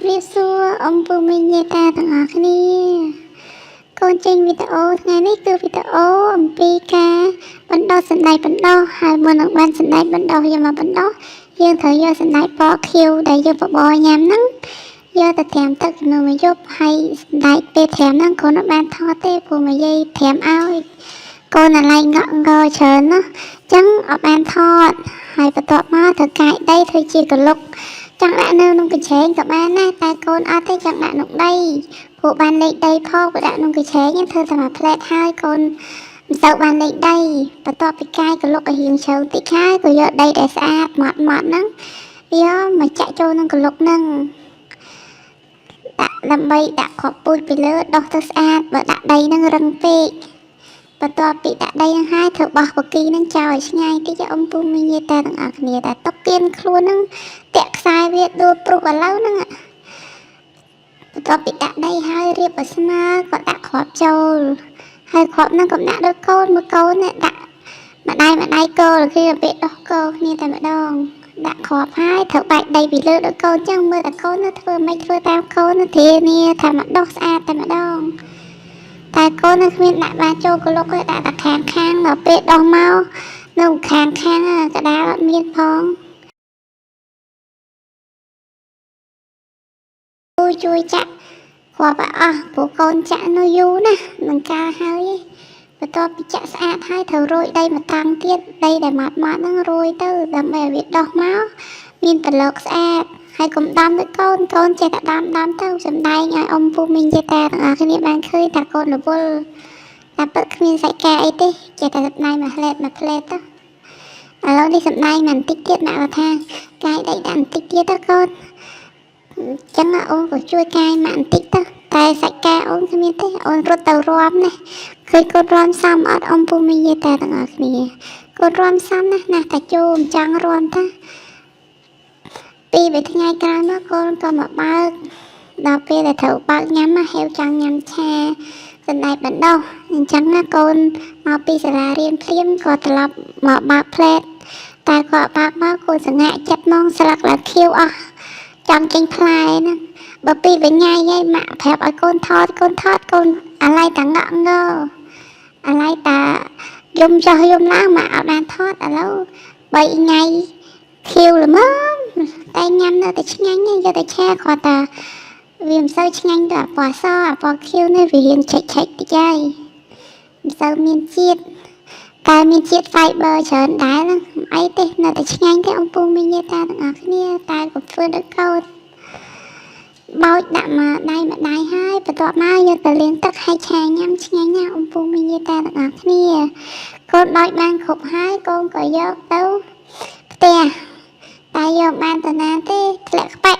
រាបសួរអំពូមីងយាតាទាំងអស់គ្នាកូនចេញវីដេអូថ្ងៃនេះគឺវីដេអូអំពីការបណ្ដុះសណ្តែកបណ្ដុះហើយមុននឹងបានសណ្តែកបណ្ដុះយកមកបណ្ដុះយើងត្រូវយកសណ្តែកពណ៌ខៀវដែលយើងបបរញ៉ាំហ្នឹងយកទៅត្រាំទឹកចំនួនមួយយប់ហើយសណ្តែកពេលត្រាំហ្នឹងកូនអត់បានថតទេព្រោះមួយយាយត្រាំឲ្យកូនអាឡៃងក់ងល់ច្រើនណាស់អញ្ចឹងអត់បានថតហើយបន្ទាប់មកត្រូវកាយដីធ្វើជាកលុក ចង់ដាក់នៅក្នុងកញ្ឆែងក៏បានដែរតែកូនអត់ទេចង់ដាក់ក្នុងដីព្រោះបានលេខដីផងបើដាក់ក្នុងកញ្ឆែងធ្វើតែមួយផ្លែតហើយកូនមិនសូវបានលេខដីបន្ទាប់ពីកាយកលុកឲ្យរៀងជ្រៅតិចហើយក៏យកដីដែលស្អាតម៉ត់ម៉ត់ហ្នឹងយកមកចាក់ចូលក្នុងកលុកហ្នឹងដាក់ដើម្បីដាក់គ្រាប់ពូជពីលើដុះទៅស្អាតបើដាក់ដីហ្នឹងរឹងពេកបន្ទាប់ពីដាក់ដីហ្នឹងហើយត្រូវបោះបគីហ្នឹងចោលឲ្យឆ្ងាយតិចអ៊ំពូមីងយាយតាទាំងអស់គ្នាតែតុកគៀនខ្លួនហ្នឹង តាក់ខ្សែវាដួលព្រុសឥឡូវហ្នឹងបន្ទាប់ពីដាក់ដីហើយរៀបឲ្យស្មើក៏ដាក់គ្រាប់ចូលហើយគ្រាប់ហ្នឹងក៏ដាក់ដូចកូនមួយកូននេះដាក់ម្ដាយម្ដាយកោលគ្នាពេលដោះកោគ្នាតែម្ដងដាក់គ្រាប់ហើយត្រូវបាច់ដីពីលើដូចកូនចឹងមើលតែកូននោះធ្វើមិនធ្វើតាមកូននោះធានាថាមកដោះស្អាតតែម្ដងតែកូននោះគ្មានដាក់បានចូលក្លុកទេដាក់តែខាងខាងដល់ពេលដោះមកនៅខាងខាងកដាលអត់មានផង ជួយចាក់គ្រាប់ឲ្យអស់ព្រោះកូនចាក់នៅយូរណាស់នឹងកាលហើយបន្ទាប់ពីចាក់ស្អាតហើយត្រូវរោយដីមកតាំងទៀតដីដែលម៉ត់ម៉ត់ហ្នឹងរោយទៅដើម្បីឲ្យវាដុះមកមានតលកស្អាតហើយកុំដាំដូចកូនកូនចេះតែដាំដាំទៅសំដែងឲ្យអ៊ំពូមីងយាយតាទាំងអស់គ្នាបានឃើញថាកូនរវល់តែពិតគ្មានសាច់ការអីទេចេះតែសំដែងមួយផ្លែតមួយផ្លែតទៅឥឡូវនេះសំដែងមិនតិចទៀតម៉ាក់ថាកាយដីដាក់បន្តិចទៀតទៅកូន ចឹងអូនក៏ជួយកាយម៉ាក់បន្តិចទៅតែសាច់ការអូនគ្មានទេអូនរត់ទៅរាំណាឃើញកូនរាំសមអត់អ៊ំពូមីងយាយតាទាំងអស់គ្នាកូនរាំសមណាស់ណាស់តាជូមិនចង់រាំតាពីរថ្ងៃក្រោយមកកូនក៏មកបើកដល់ពេលដែលត្រូវបើកញ៉ាំហេវចង់ញ៉ាំឆាសណ្តែកបណ្ដុះអញ្ចឹងណាកូនមកពីសាលារៀនភ្លាមក៏ត្រឡប់មកបើកផ្លែតតែគាត់បើកមកកូនសង្ហាក់ចិត្តហ្មងស្លឹកឡើងខៀវអស់ចង់ចេញផ្លែហ្នឹងបើពីរថ្ងៃហើយម៉ាក់ប្រាប់ឲ្យកូនថតកូនថតកូនអាឡ័យតាងក់ងើអាឡ័យតាយំចោះយំឡើងម៉ាក់អត់បានថតឥឡូវ3ថ្ងៃខៀវល្មមតែញ៉ាំនៅតែឆ្ងាញ់យកទៅឆាគ្រាន់តែវាមិនសូវឆ្ងាញ់ដល់អាពណ៌សអាពណ៌ខៀវនេះវារៀងឆិចឆិចតិចហើយមិនសូវមានជាតិតែមានជាតិ fiber ច្រើនដែរហ្នឹងមិនអីទេនៅតែឆ្ងាញ់ទេអំពូមីងយាយតាទាំងអស់គ្នាតែកុំធ្វើដូចកូនបោចដាក់មកដៃមួយដៃហើយបន្ទាប់មកយកទៅលាងទឹកហើយឆាញ៉ាំឆ្ងាញ់ណាស់អំពូមីងយាយតាទាំងអស់គ្នាកូនដោចបានគ្រប់ហើយកូនក៏យកទៅផ្ទះតែយកបានតាណាទេធ្លាក់ក្បែក